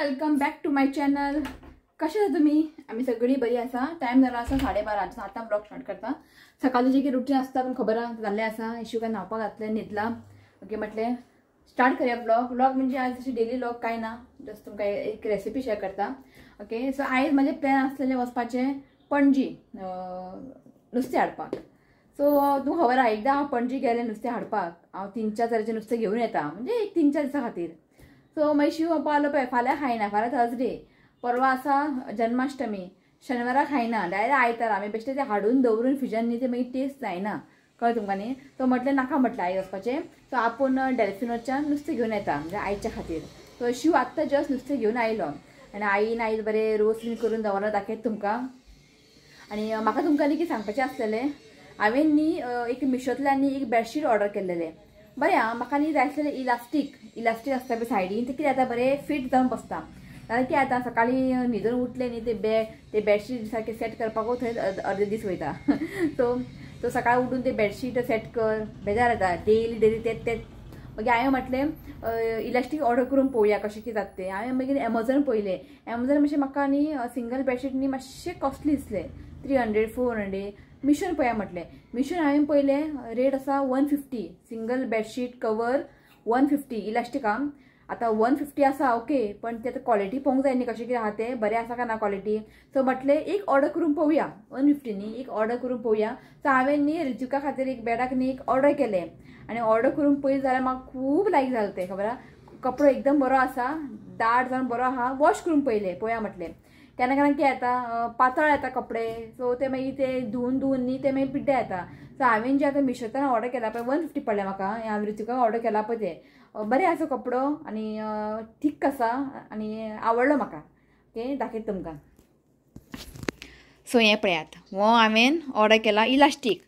Welcome back to my channel. कशें आसा तुमी? आमी सगळीं बरी आसा. टायम जाला आसा 12:30. आतां ब्लॉग स्टार्ट करता. सकाळचें जे कितें रुटीन आसता तुमकां खबर आसा, जाल्लें आसा. इशू काय न्हांवपाक घातलें, न्हिदला. ओके म्हटलें स्टार्ट करया ब्लॉग. ब्लॉग म्हणजे आज अशें डेली ब्लॉग काय ना, जस्ट तुमकां एक रेसिपी शेअर करता. ओके, सो आयज म्हाजें प्लॅन आसलेलें वचपाचें पणजी नुस्तें हाडपाक. सो तुमकां खबर आसा, एकदां हांव पणजी गेलें नुस्तें हाडपाक, हांव 3-4 तरेचें नुस्तें घेवन येता, म्हणजे एक 3-4 दिसां खातीर. सो मागीर शिव म्हणपाक लागलो, पळय फाल्यां खायना, फाल्यां थर्सडे, परवा आसा जन्माष्टमी, शनिवारा खायना, डायरेक्ट आयतारा. आमी बेश्टे ते हाडून दवरून फ्रिजान न्ही ते मागीर टेस्ट जायना, कळ्ळें तुमकां न्ही. सो म्हटलें नाका म्हटलें आयज वचपाचें. सो आपूण डेल्फिनोच्यान नुस्तें घेवन येता, म्हणजे आयच्या खातीर. सो शिव आत्तां जस्ट नुस्तें घेवन आयलो आनी आईन आयज बरें रोस बीन करून दवरला, दाखयत तुमकां. आनी म्हाका तुमकां न्ही कितें सांगपाचें आसलेलें, हांवें न्ही एक मिशोंतल्यान न्ही एक बेडशीट ऑर्डर केल्लेलें. बरें आं, म्हाका न्ही जाय आसलेलें इलास्टीक, इलास्टीक आसता पळय सायडीन, तें कितें जाता बरें फीट जावन बसता. जाल्यार कितें जाता, सकाळीं न्हिदून उठलें न्ही ते ते बेडशीट सारकें सेट करपाकूच थंय अर्दे दीस वयता. सो तो सकाळीं उठून ते बेडशीट सेट कर, बेजार येता डेली डेली तेच तेच. मागीर हांवें म्हटलें इलास्टीक ऑर्डर करून पळोवया कशें कितें जाता तें. हांवें मागीर एमेझॉन पळयलें. एमेझॉन मातशें म्हाका न्ही सिंगल बेडशीट न्ही मातशें कॉस्टली दिसलें, 300-400. मिशोन पळया म्हटलें, मिशोन हांवें पळयलें रेट आसा 150, सिंगल बेडशीट कवर 150 इलास्टीक. आं, आतां 150 आसा ओके, पण ते आतां क्वॉलिटी पळोवंक जाय न्ही कशें कितें आहा तें, बरें आसा काय ना क्वॉलिटी. सो म्हटलें एक ऑर्डर करून पळोवया, 150 न्ही एक ऑर्डर करून पळोवया. सो हांवें न्ही ऋतिका खातीर एक बेडाक न्ही एक ऑर्डर केलें आनी ऑर्डर करून पळयलें जाल्यार म्हाका खूब लायक जालें तें. खबर आहा, कपडो एकदम बरो आसा, दाट जावन बरो आहा. वॉश करून पळयलें, पळोवया म्हटलें. केन्ना केन्ना कितें येता पातळ येता कपडे, सो ते मागीर ते धुवन धुवन न्ही ते मागीर पिड्ड्यार येता. सो हांवें जे आतां मिशोंतल्यान ऑर्डर केला पळय 150 पडलें म्हाका, हांवें ऋतिकाक ऑर्डर केला पळय तें बरें आसा कपडो आनी थीक आसा आनी आवडलो म्हाका. ओके, दाखयता तुमकां. सो हें पळयात, हो हांवें ऑर्डर केला इलास्टीक,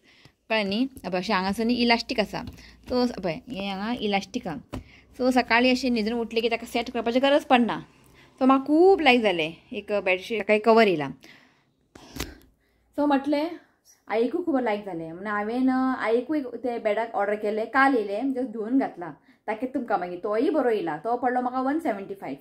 कळ्ळें न्ही. अशें हांगासर न्ही इलास्टीक आसा. सो पळय हें हांगा इलास्टीक आसा. सो सकाळीं अशें न्हिदून उठलें की ताका सेट करपाची गरज पडना. सो म्हाका खूब लायक जालें, एक बेडशीट ताका एक कवर येयला. सो म्हटलें आईकूय खूब लायक जालें म्हणून हांवें आईकूय ते बेडाक ऑर्डर केलें. काल येयलें, जस्ट धुवन घातला, दाखयता तुमकां मागीर. तोय बरो येयला, तो पडलो म्हाका 175.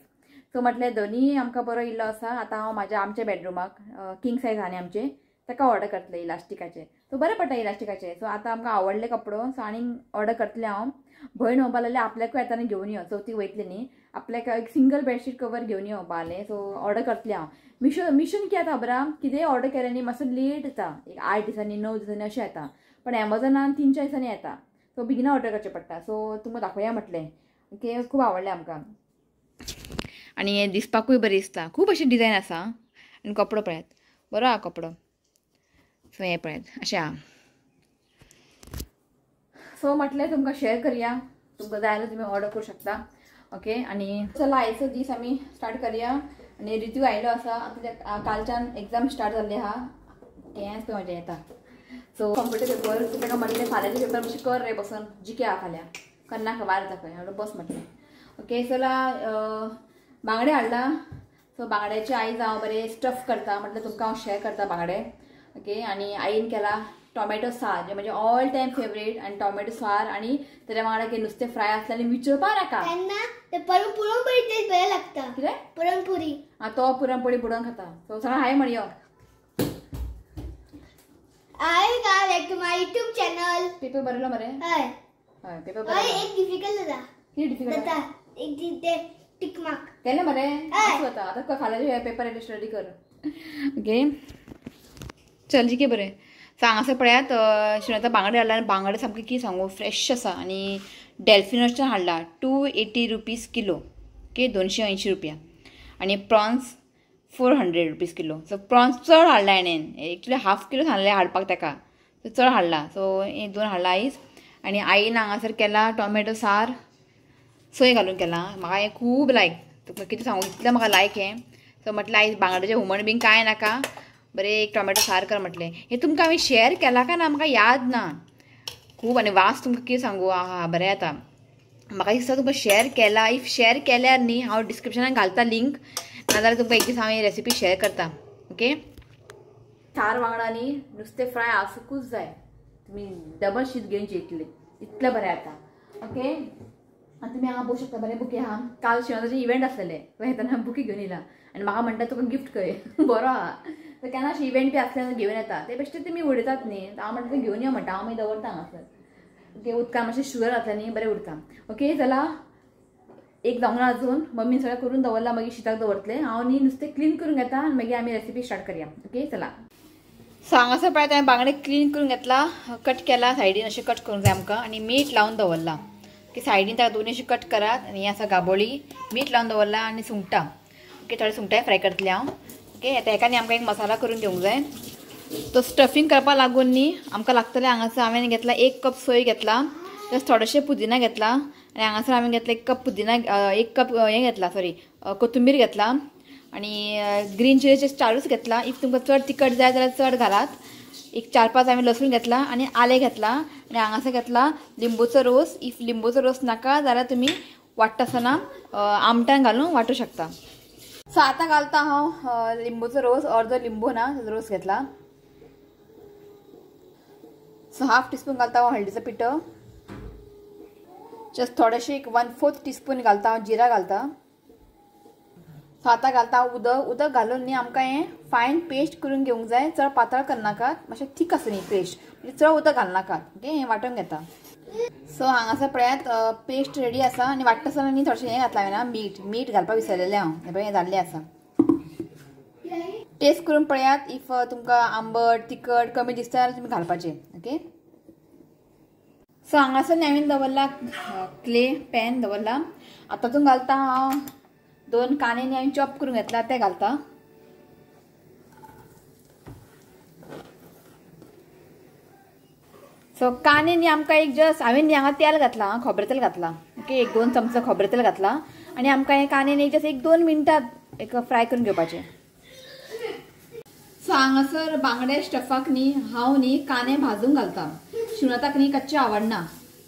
सो म्हटलें दोनीय आमकां बरो येयल्लो आसा. आतां हांव म्हाज्या आमच्या बेडरुमाक किंग सायज आहा न्ही आमचें, ताका ऑर्डर करतलें इलास्टिकाचें. सो बरें पडटा इलास्टिकाचें. सो आतां आमकां आवडलें कपडो, सो आनीक ऑर्डर करतलें हांव. भयण म्हणपाक लागलें आपल्याकूय येताना घेवन यो, चवथीक वयतलें न्ही, आपल्याक एक सिंगल बेडशीट कवर घेवन यो म्हणपाक लागलें. सो ऑर्डर करतलें हांव. मिशोन कितें जाता खबर आहा, कितेंय ऑर्डर केलें न्ही मातसो लेट येता, एक 8 दिसांनी 9 दिसांनी अशें येता, पण एमेझॉनान 3-4 दिसांनी येता. सो बेगिना ऑर्डर करचें पडटा. सो तुमकां दाखोवया म्हटलें. ओके, खूब आवडलें आमकां आनी हें दिसपाकूय बरें दिसता. खूब अशें डिजायन आसा आनी कपडो पळयात बरो आहा कपडो. सो हें पळयात अशें आहा. सो म्हटलें तुमकां शेअर करया, तुमकां जाय जाल्यार तुमी ऑर्डर करूं शकता. ओके, आनी चला आयचो दीस आमी स्टार्ट करया. आनी ऋतू आयलो आसा, आतां कालच्यान एग्जाम स्टार्ट जाल्ली आहा, तेंच पळय मजा येता. सो कॉम्प्युटर पेपर ताका म्हटलें फाल्यांचे पेपर मातशें कर रे बसून, जिके आहा फाल्यां, करनाका वार येता खंय, हांवें बस म्हटलें. ओके, चला बांगडे हाडला. सो बांगड्याचे आयज हांव बरें स्टफ करता, म्हटलें तुमकां हांव शेअर करता बांगडे. ओके, आनी आईन केला टोमॅटो सार, जे म्हणजे ऑल टायम फेवरेट. आनी टोमॅटो सार आनी तेज्या वांगडा कितें नुस्तें फ्राय आसलें आनी विचरपा नाका. तेन्ना ते पुरणपोळी टेस्ट बरें लागता. कितें पुरणपोळी? आं, तो पुरणपोळी बुडोवन खाता. सो सगळें हाय म्हणयो. Hi guys, back to my YouTube channel. Paper बरयलो मरे? हय हय, पेपर हय, बरयलो. एक डिफिकल्ट जाता. कितें डिफिकल्ट जाता? एक ते टिक मार्क केलें मरे? हय. आसूं, आतां फाल्यांचे पेपर स्टडी कर. ओके, चल जिके बरें. सो हांगासर पळयात, शिवनाथा बांगडे हाडला आनी बांगडे सामके कितें सांगू फ्रेश आसा. आनी डेल्फिनोच्यान हाडला 280 रुपीज किलो. ओके, 280 रुपया. आनी prawns 400 rupees kilo. So prawns चड हाडला हाणें, एक्चुली हाफ किलो सांगलें हाडपाक ताका, सो चड हाडला. सो हे 2 हाडला आयज. आनी आईन हांगासर केला टोमॅटो सार, सोय घालून केला. म्हाका हें खूब लायक, तुका कितें सांगू इतलें म्हाका लायक हें. सो म्हटलें आयज बांगड्याचें हुमण बीन कांय नाका, बरें एक टोमॅटो सार कर म्हटलें. हें तुमकां हांवें शेअर केला काय ना म्हाका याद ना खूब. आनी वास तुमकां कितें सांगू, आहा बरें येता. म्हाका दिसता तुमकां शेअर केला, if share केल्यार न्ही हांव डिस्क्रिप्शनान घालता लिंक, नाजाल्यार तुमकां एक दीस हांव ही रेसिपी शेअर करता. ओके, सार वांगडा न्ही नुस्तें फ्राय आसूंकूच जाय, तुमी डबल शीत घेवन जेतले इतलें बरें येता. ओके, आनी तुमी हांगा पळोवंक शकता बरें बुके आहा. काल शिवनाथाचे इव्हेंट आसलेले येतना बुके घेवन येयला आनी म्हाका म्हणटा तुका गिफ्ट कर बरो आहा. तर केन्ना अशें इव्हेंट बी आसले घेवन येता ते बेश्टे तुमी उडयतात न्ही. हांव म्हणटा तें घेवन यो म्हणटा, हांव मागीर दवरता हांगासर. ओके, उदकान मातशें शुगर घातलें न्ही बरें उरता. ओके चला, एक जावंक ना अजून, मम्मीन सगळें करून दवरलां, मागीर शिताक दवरतलें. हांव न्ही नुस्तें क्लीन करून घेता आनी मागीर आमी रेसिपी स्टार्ट करया. ओके चला. सो हांगासर पळयात हांवें बांगडे क्लीन करून घेतला, कट केला सायडीन अशें कट करूंक जाय आमकां आनी मीठ लावन दवरलां. ओके, सायडीन ताका दोनूय अशें कट करात. आनी हें आसा गाबोळी, मीठ लावन दवरलां आनी सुंगटां. ओके, थोडे सुंगटां फ्राय करतलें हांव. ओके, आतां हेका न्ही आमकां एक मसाला करून घेवंक जाय. तो स्टफींग करपाक लागून न्ही आमकां लागतलें. हांगासर हांवें घेतला 1 कप सोय घेतला, प्लस थोडेशें पुदिना घेतला आनी हांगासर हांवें घेतला 1 कप पुदिना, 1 कप हें घेतला, सॉरी कोथुंबीर घेतला आनी ग्रीन चिलीचे 4च घेतला. If तुमकां चड तिखट जाय जाल्यार चड घालात. एक 4-5 हांवें लसूण घेतला आनी आलें घेतला आनी हांगासर घेतला लिंबूचो रोस. If लिंबूचो रोस नाका जाल्यार तुमी वांट्टा आसतना आमटान घालून वांटू शकता. सो आतां घालता हांव लिंबूचो रोस, अर्दो लिंबू ना ताजो रोस घेतला. सो 1/2 टीस्पून घालता हांव हळदीचो पिठो, जस्ट थोडेशें एक 1/4 टीस्पून घालता हांव जिरा घालता. सो आतां घालता हांव उदक. उदक घालून न्ही आमकां हें फायन पेस्ट करून घेवंक जाय, चड पातळ करनाकात, मातशें थीक आसा न्ही पेस्ट, म्हणजे चड उदक घालनाकात. ओके, हें वांटून घेता. सो हांगासर पळयात पेस्ट रेडी आसा आनी वांट्टा आसतना न्ही थोडेशें हें घातलां हांवें, मीठ. मीठ घालपाक विसरलेलें हांव, हें पळय हें जाल्लें आसा. टेस्ट करून पळयात, if तुमकां आंबट तिखट कमी दिसता जाल्यार तुमी घालपाचें. ओके, सो हांगासर न्ही हांवें दवरला क्ले पॅन दवरला. आतां तातूंत घालता हांव 2 कांदे न्ही हांवें चॉप करून घेतला ते घालता. सो कांदे न्ही आमकां एक जस्ट हांवें न्ही हांगा तेल घातलां, खोबरें तेल घातलां. ओके, 1-2 चमचो खोबरें तेल घातलां आनी आमकां हें कांदे न्ही जस्ट 1-2 मिनटां एक फ्राय करून घेवपाचें. सो हांगासर बांगडे स्टफाक न्ही हांव न्ही कांदे भाजून घालता, शिवनाथाक न्ही कच्चे आवडना,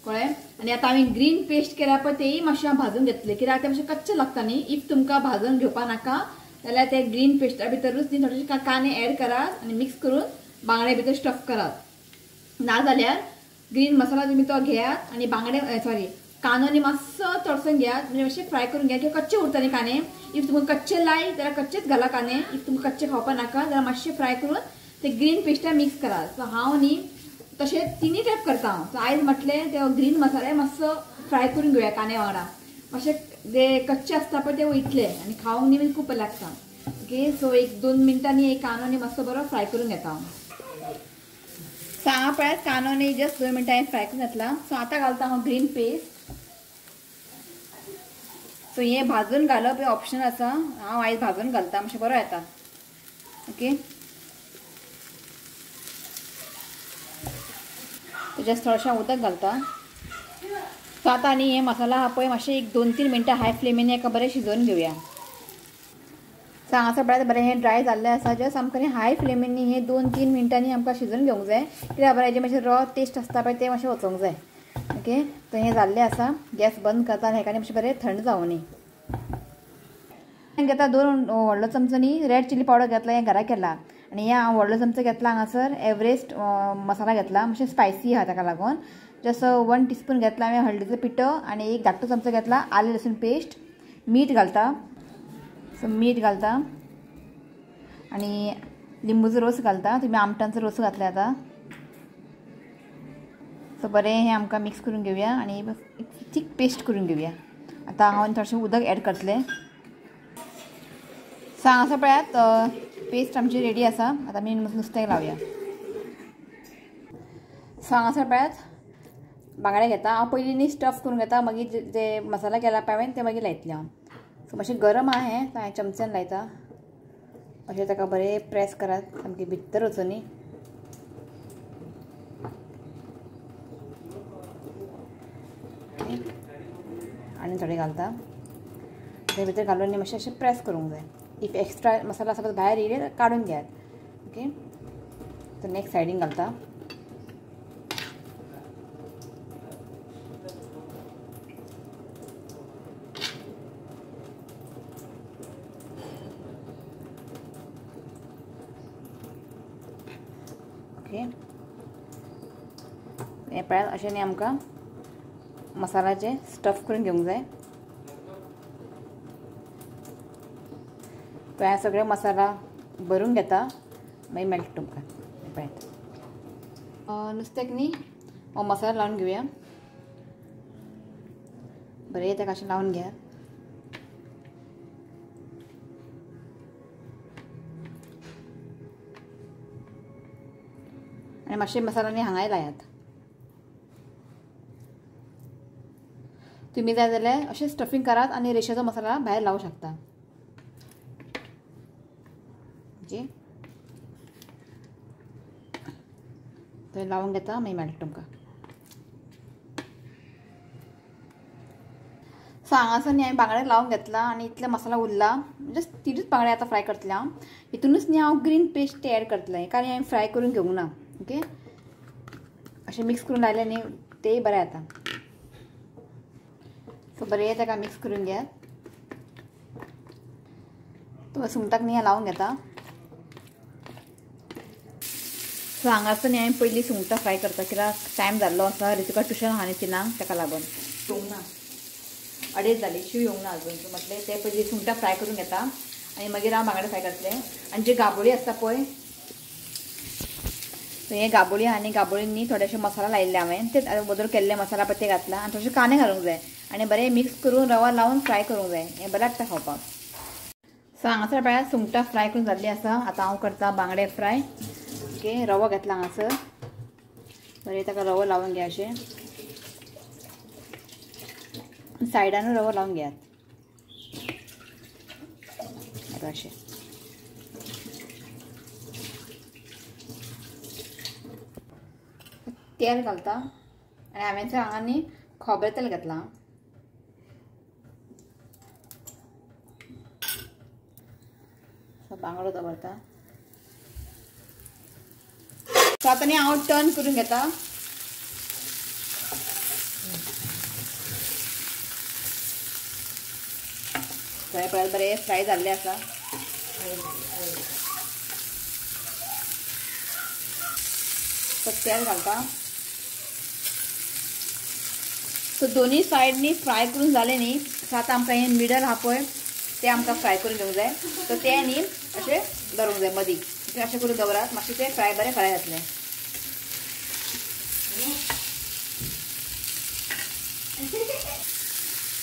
कळ्ळें. आनी आतां हांवें ग्रीन पेस्ट केल्या पळय तेय मातशें हांव भाजून घेतलें, कित्याक तें मातशें कच्चें लागता न्ही. If तुमकां भाजून घेवपा नाका जाल्यार ते ग्रीन पेस्टा भितरूच न्ही थोडेशे कांदे एड करात आनी मिक्स करून बांगडे भितर स्टफ करात. नाजाल्यार ग्रीन मसाला तुमी तो घेयात आनी बांगडे सॉरी कांदो न्ही मातसो तळसून घेयात, म्हणजे मातशें फ्राय करून घेयात, किंवा कच्चे उरता न्ही कांदे. If तुमकां कच्चे लाय जाल्यार कच्चेच घाला कांदे, if तुमकां कच्चे खावपा नाका जाल्यार मातशें फ्राय करून ते ग्रीन पेस्टा मिक्स करात. सो हांव न्ही तशें तिनूय टायप करता हांव. सो आयज म्हटलें ते ग्रीन मसाले मातसो फ्राय करून घेवया कांदे वांगडा, मातशे ते कच्चे आसता पळय ते वयतले आनी खावंक न्ही खूब बरें लागता. ओके, सो 1-2 मिनटांनी एक कांदो न्ही मातसो बरो फ्राय करून घेता हांव. सो हांगा पळयात कांदो न्ही जस्ट 2 मिनटां हांवें फ्राय करून घेतला. सो आतां घालता हांव ग्रीन पेस्ट. सो हें भाजून घालप हें ऑप्शनल आसा, हांव आयज भाजून घालता, मातशें बरो येता. ओके, जस्ट थोडेशें उदक घालता. सो आतां आनी हे मसाला आहा पळय मातशें 1-2-3 मिनटां हाय फ्लेमीन हेका बरें शिजोवन घेवया. सो हांगासर पळयात बरें हें ड्राय जाल्लें आसा, जस्ट आमकां न्ही हाय फ्लेमीन न्ही हें 2-3 मिनटांनी आमकां शिजोवन घेवंक जाय, कित्याक बरें हेजें मातशें रॉ टेस्ट आसता पळय तें मातशें वचोंक जाय. ओके, तर हें जाल्लें आसा, गॅस बंद करता आनी हेका न्ही मातशें बरें थंड जावनी. घेता 2 व्हडलो चमचो न्ही रेड चिली पावडर घेतला, हें घरा केला. आनी हें हांव व्हडलो चमचो घेतला हांगासर एवरेस्ट मसाला घेतला, मातशें स्पायसी आहा ताका लागून. जस्ट 1 टीस्पून घेतला हांवें हळदीचो पिठो आनी 1 धाकटो चमचो घेतला आलें लसूण पेस्ट. मीठ घालता, सो मीठ घालता आनी लिंबूचो रोस घालता, तुमी आमटांचो रोस घातला आतां. सो बरें हें आमकां मिक्स करून घेवया आनी एक थीक पेस्ट करून घेवया. आतां हांव थोडेशें उदक एड करतलें. सो हांगासर पळयात पेस्ट आमची रेडी आसा. आतां आमी नुस्तें लावया. सो हांगासर पळयात बांगडे घेता हांव, पयलीं न्ही स्टफ करून घेता, मागीर जे मसाला केला पळय हांवें ते मागीर लायतलें हांव. सो मातशें गरम आहा हें, हांवें चमच्यान लायता, अशें ताका बरें प्रेस करात सामकें भितर वचुनी. आनी थोडे घालता ते भितर घालून न्ही मातशें अशें प्रेस करूंक जाय. If extra मसाला आसा भायर येयले काडून घेयात. ओके, तर नेक्स्ट सायडीन घालता. ओके, हें पळयात अशें न्ही आमकां मसाल्याचे स्टफ करून घेवंक जाय. पळय सगळे मसाला भरून घेता, मागीर मेळटा तुमकां. पळयात नुस्त्याक न्ही हो मसाला लावन घेवया. बरें ताका अशें लावन घेयात. आनी मातशे मसाला न्ही हांगाय लायात. तुमी जाय जाल्यार अशें स्टफींग करात आनी रेशेचो मसाला भायर लावूं शकता. ओके, थंय लावन घेता, मागीर मेळटा तुमकां. सो हांगासर न्ही हांवें बांगडे लावन घेतला आनी इतले मसाला उरला, म्हणजे तिनूच बांगडे आतां फ्राय करतलें हांव. हितूनच न्ही हांव ग्रीन पेस्ट एड करतलें, कारण हांवें फ्राय करून घेवंक ना. ओके, अशें मिक्स करून लायलें न्ही तेय बरें जाता. सो बरें ताका मिक्स करून घेयात. तो सुंगटाक न्ही लावन घेता. सो हांगासर न्ही हांवें पयलीं सुंगटां फ्राय करता, कित्याक टायम जाल्लो आसा. रितिका ट्युशन आहा न्ही तिनांक, ताका लागून येवंक ना, 2.5 जाली, शीव येवंक ना अजून. सो म्हटलें ते पयलीं सुंगटां फ्राय करून घेता आनी मागीर हांव बांगडे फ्राय करतलें. आनी जे गाबोळी आसता पळय, सो हे गाबोळी आनी गाबोळींनी थोडेशे मसाला लायिल्ले हांवें, ते बदल केल्ले मसाला पळय ते घातला आनी थोडेशे कांदे घालूंक जाय आनी बरें मिक्स करून रवा लावन फ्राय करूंक जाय. हें बरें लागता खावपाक. सो हांगासर पळयात सुंगटां फ्राय करून जाल्ली आसा. आतां हांव करता बांगडे फ्राय. ओके, रवो घेतला हांगासर, बरें ताका रवो लावन घेया. अशें सायडानूय रवो लावन घेयात आतां अशें. तेल घालता आनी हांवें हांगा न्ही खोबरें तेल घेतलां. बांगडो दवरता. सो आतां न्ही हांव टर्न करून घेता. पळय पळयात बरें फ्राय जाल्लें आसा. सो तेल घालता. सो दोनूय सायडनी फ्राय करून जालें न्ही, सो आतां आमकां हें मिडल आहा पळय तें आमकां फ्राय करून घेवंक जाय. सो तें न्ही अशें दवरूंक जाय मदीं, अशें करून दवरात, मातशें तें फ्राय बरें फ्राय जातलें.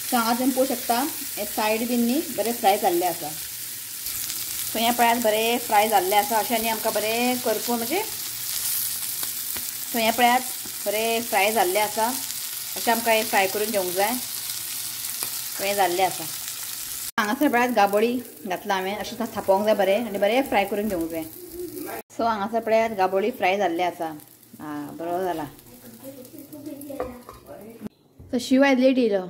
सो हांगा तुमी पळोवंक शकता हे सायड बीन न्ही बरें फ्राय जाल्लें आसा. सो हें पळयात बरें फ्राय जाल्लें आसा. अशें न्ही आमकां बरें करपून म्हणजे, सो हें पळयात बरें फ्राय जाल्लें आसा. अशें आमकां हें फ्राय करून घेवंक जाय. सो हें जाल्लें आसा. हांगासर पळयात गाबोळी घातला हांवें, अशें थापोवंक जाय बरें आनी बरें फ्राय करून घेवंक जाय. सो हांगासर पळयात गाबोळी फ्राय जाल्लें आसा. आं, बरो जाला. सो शिव आयज लेट येयलो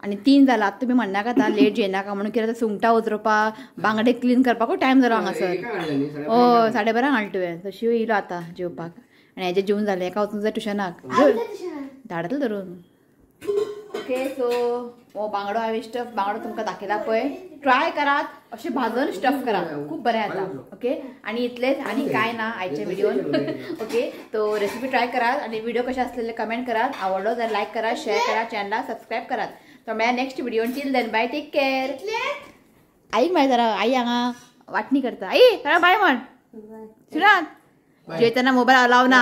आनी 3 जाला. आतां तुमी म्हणनाका आतां लेट जेयनाका म्हणून, कित्याक सुंगटां उतरपाक बांगडे क्लीन करपाकूय टायम जालो हांगासर. हय, 12:30 हाडलें तुवें. सो शिव येयलो आतां जेवपाक आनी हेजें जेवण जालें, हेका वचूंक जाय ट्युशनाक, धाडतलें धरून. ओके, सो हो बांगडो हांवें स्टफ बांगडो तुमकां दाखयला पळय. ट्राय करात, अशें भाजून स्टफ करात, खूब बरें जाता. ओके, आनी इतलेंच आनी कांय ना आयच्या व्हिडियोन. ओके, तो रेसिपी ट्राय करात आनी व्हिडिओ कशें आसलेले कमेंट करात. आवडलो जाल्यार लायक करात, शेअर करात, चॅनलाक सबस्क्रायब करात. तो मेळया next व्हिडियोन. Till then bye, take care. आईक मागीर जरा आई हांगा वांटणी करता. आई जरा बाय म्हण. सुनात जेवतना मोबायल अलाव ना.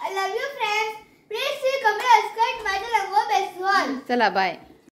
I love you friends. Please see comment, subscribe my channel. Best one. चला बाय.